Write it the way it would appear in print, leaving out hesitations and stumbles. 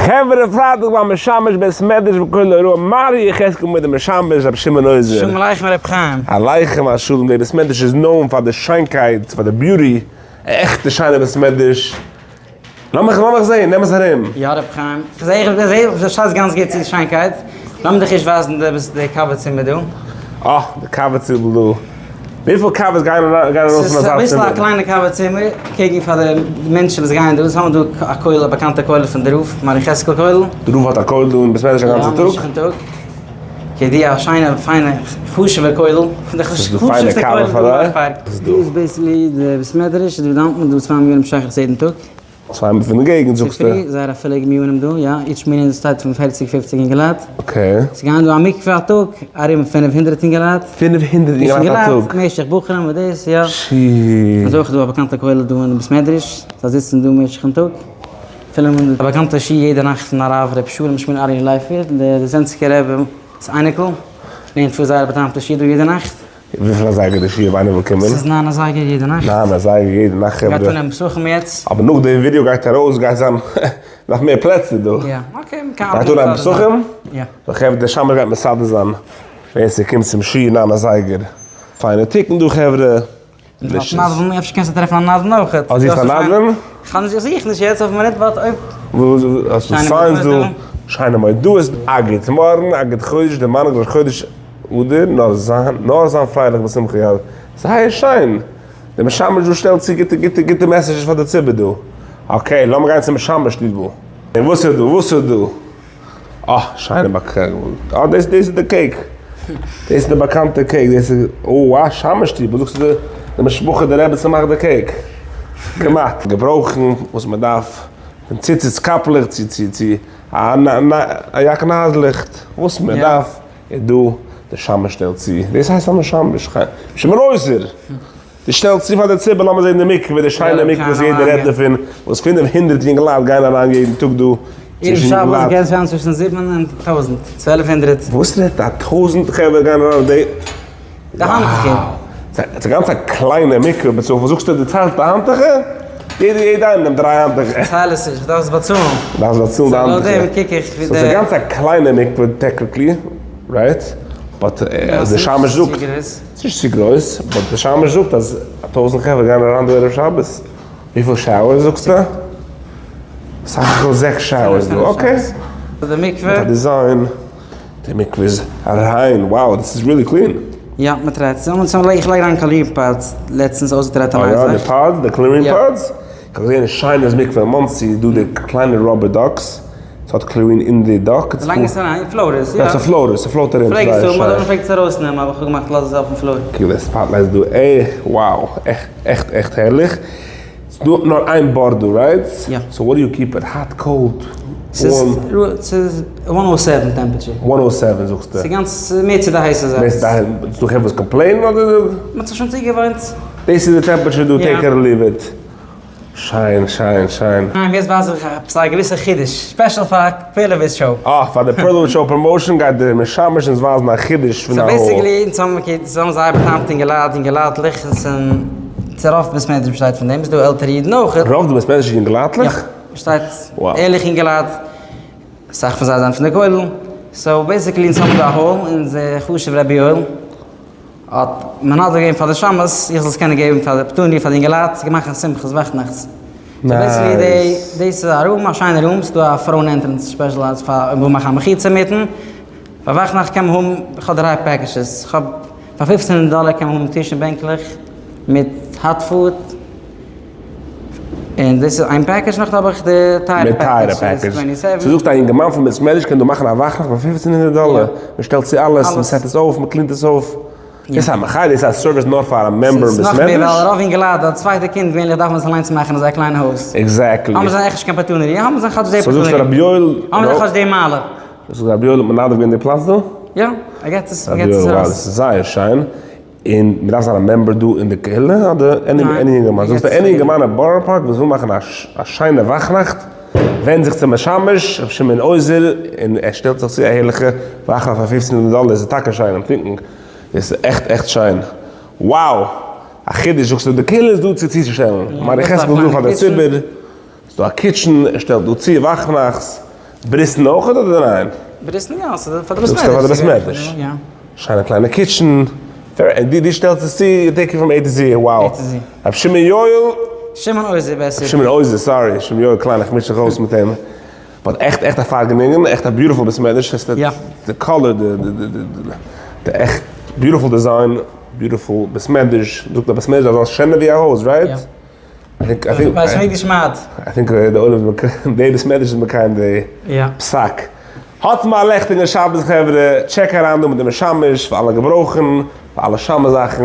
חברה פרייטאג ביים משמש בית מדרש בקול הוראה מר יחזקאל מיט די משמש רבי שמעון עוזר. שלום עליכם רבי חיים. עליכם השלום, די בית מדרש איז known פאר די שיינקייט, פאר די beauty, א עכטע שיינע בית מדרש. לאמיך לאמיך זעהן, נעם עס ארום. יא רבי חיים, איך זעה איך זעה דו פארשטייסט גאנץ גוט צו די שיינקייט, לאמיר דיך ערשט ווייזן די די קאווע צימער דא. אה, די קאווע צימער דא. וויפיל קאוועס גייען אריין ארויס פון אזא צימער? ס'איז אביסל א קליינע קאווע צימער, קעגן פאר די מענטשן וואס גייען דא, אונז האבן דא א כולל, א באקאנטע כולל פון די רב, מר יחזקאל כולל. די רב האט א כולל דא אין בית מדרש א גאנצע טאג? יא, משך'ן טאג. כידוע א שיינע פיינע חשוב'ע כולל, פון די חשוב'סטע כוללים דא אין בארא פארק. דא איז basically די בית מדרש, דא דאווענט מען דא צוויי מנינים שחרית יעדן טאג. צוויי פון די געגנט זאגסטו? צופרי, זייער א פולע מנינים דא, יא, each מנין שטייט פון פערציג פופציג אינגעלייט. okay. ס'גייען דא א מקווה א טאג, ארום 500 אינגעלייט. 500 אינגעלייט א טאג? משך בחורים מיט דאס, יא. שי. אזוי אויך איז דא א באקאנטע כולל דא אין בית מדרש, זיי זיצן דא משך'ן טאג. פילם א באקאנטע שיעור יעדע נאכט פון הרב ר' שלום שמואל ארי' לייפער, דער ליזענסקער רב'ס אייניקל, לערנט פאר זייער באטאמטע שיעור דא יעדע נאכט. וויפיל אזייגער די שיעור אויב איינער וויל קומען? ס'איז ניין אזייגער יעדע נאכט. ניין אזייגער יעדע נאכט חברה. גייט אנהייבן פסחים יעצט. אבער נאך די ווידיאו גייט ארויס גייט זיין נאך מער פלעצער דא. יא okay מ'קען גייט אנהייבן פסחים? יא. סאו חברה די שמש גייט מסדר זיין ווער ס'קומט צום שיעור ניין אזייגער. פיינע תיקון דא חברה. דעלישעס. נדבן, אפשר קענסטו טרעפן א נדבן אויך. אה, זוכסט א נדבן? כ'האב נישט, איך זוך נישט יעצט אויפן מינוט, but אויב. האסט דא signs דא, שיינע מודעות, א גוט מארגן, א גוט חודש, דער מנהיג ראש חודש אדר, נאר זיין, נאר זיין פרייליך בשמחה יא, זייער שיין, דער משמש דא שטעלט צו גוטע גוטע גוטע messages פאר די ציבור דא, okay לאמיר גיין צום משמש שטיבל, און וואס איז דא, וואס איז דא? אה, שיינע באקאנטע, אה דאס דאס איז די cake, דאס איז די באקאנטע cake, דאס איז, אה שמש שטיבל, זאגסטו די די משפחה די רעבעצן מאכט די cake, כמעט, געברויכן וואס מען דארף, פון ציצית קאפלעך צו צו צו א יקנה"ז ליכט, וואס מען דארף איז דא, די שמש שטעלט צו, דאס הייסט א משמש, שמעון עוזר. די שטעלסט צו פאר די ציבור לאמיר זען די מקווה די שיינע מקווה וואס יעדער רעדט דערפון וואס 500 יונגעלייט גייען אריין יעדן טאג דא ערב שבת גייען זיין צווישן זיבן און טויזנט, צוועלף הונדרעט. וואס רעדט א טויזנט חברה גייען אריין די די האנטוכער. ס'איז גאנץ א קליינע מקווה בצ ע וואס זאגסטו די ציילסט די האנטוכער? יעדער יעדע איינער נעמט דריי האנטוכער. כ'צייל עס נישט, כ'דארף עס באצאלן. דארפסט באצאלן די האנטוכער. לויט דעם קוק איך ווי די. סאו ס'איז גאנץ א קליינע מקווה technically, right? But די שמש זאגט. ס'איז נישט צו גרויס, but די שמש זאגט אז א טויזנט חברה גייען אריין דא ערב שבת. וויפיל showers זאגסטו? סך הכל זעקס showers דא, okay. די מקווה. מיט א design. די מקווה איז ריין, wow דאס איז really clean. יא, מ'טרייט עס. איך לייג אריין chlorine pads, לעצטנס אויסגעטרייט א נייע זאך. אה יא, די pads, די chlorine pads? איך האב געזען א שיינע מקווה אין מאנסי איז דא די קליינע rubber ducks. ס'האט chlorine אין די duck. די לייגן עס אריין אין floaters, יא. יא, ס'איז floaters, ס'פלאוט ארום. פלעג עס האבן, אדער מ'פלעגט עס ארויסנעמען, אבער כ'האב געמאכט לאז עס אויפן floor. קוק די spotlights דא, אה, wow, עכט עכט עכט הערליך. ס'דא נאר איין בור דא, right? יא. So what do you keep it? Hot? Cold? Warm? ס'איז one oh seven temperature. One oh seven זאגסטו? ס'איז גאנץ מער צו די הייסע זייט. מער צו די הייסע, ס'דא חברה וואס קאמפלעינען אדער? מ'האט זיך שוין צוגעוואוינט. דאס איז די temperature דא, take it or leave it. שיין שיין שיין. ניין יעצט ווייז איך עפעס א געוויסע חידוש, special פאר פערלאוויץ show. אה, פאר די פערלאוויץ show promotion גייט דער משמש אונז ווייזן א חידוש פון א האל. So basically אונז האבן אקעי אונז האבן זייער באטאמטע אינגעלייט אינגעלייטלעך און ס'איז רוב בית מדרש באשטייט פון דעם, ס'איז דא עלטערע אידן אויך. רוב די בית מדרש איז אינגעלייטלעך? יא, באשטייט ערליכע אינגעלייט, אסאך פון זיי זענען פון די כולל, so basically אונז האבן דא א האל, אונזער חשוב'ער רבי יואל. האט מנדב געגעבן פאר די שמש איך זאל עס קענען געבן פאר די פטוני פאר די אינגעלייט צו מאכן שמחת וואכנאכטס. So basically די דאס איז א room א שיינע room ס'איז דא א פרויען entrance special אז פאר אויב מ'וויל מאכן א מחיצה אינמיטן. פאר וואכנאכט קען מען האבן איך האב דריי packages איך האב פאר פופצן הונדערט דאלער קען מען האבן טיש און בענקלעך מיט hot food. און דאס איז איין package נאך האב איך די טייערע package. סאו זאגסט א אינגערמאן פון בית מדרש קען דא מאכן א וואכנאכט פאר פופצן הונדערט דאלער, מען שטעלט צו אלעס, מען סעט עס אויף, מען קלינט עס אויף. דאס איז א מחיה, דאס איז א service נאר פאר א member אין בית מדרש. ס'איז נאך מער ווייל רוב אינגעלייט די צווייטע קינד געווענליך דארף מען עס אליינס מאכן אזא קליינע הויז. Exactly. האבן זיי עכט נישט קיין פארטונערי, האבן זיי כאטש די So זאגסט פארטונערי. רבי יואל. האבן זיי כאטש די מעלה. זאגסט רבי יואל האט מנדב געווען די פלאץ דא? יא, ער געט עס, ער געט עס ארויס. רבי יואל, wow, דאס איז זייער שיין. און מען דארף זיין א member דא אין די קהילה אדער any אינגערמאן? זאגסטו any אינגערמאן אין בארא פארק וואס וויל מאכן א שיינע וואכנאכט ווענד זיך צום משמש ר' שמעון עוזר און ער שטעלט זיך צו א הערליכע וואכנאכט פאר פופצן הונדערט דאלער איז טאקע שיין I'm thinking דאס איז עכט עכט שיין wow א חידוש זאגסטו די קהילה איז דא צו צוצושטעלן מר יחזקאל איז דא פאר די ציבור ס'דא א kitchen ער שטעלט דא צו וואכנאכטס. ברית'ן אויך אדער ניין? ברית'ן יא, ס'איז פאר די בית מדרש. פאר די בית מדרש. יא. שיינע קליינע kitchen. און דו שטעלסט עס צו, you take it from A to Z, wow. רבי שמעון יואל. שמעון עוזר בעסער. שמעון עוזר, sorry, שמעון יואל קליין, איך מיש זיך אויס מיט אים. but עכט עכט א פארגעניגן, עכט א beautiful בית מדרש, די color, די עכט beautiful design, beautiful בית מדרש, זאגט א בית מדרש דארף זיין שענער ווי א הויז, right? בית מקדש מעט. I think די עולם איז מקיים, די בית מדרש איז מקיים די פסק. האטס מיר א לעכטיגן שבת חברה, check אריין דא מיט די משמש פאר אלע געברויכן, פאר אלע שמש זאכן.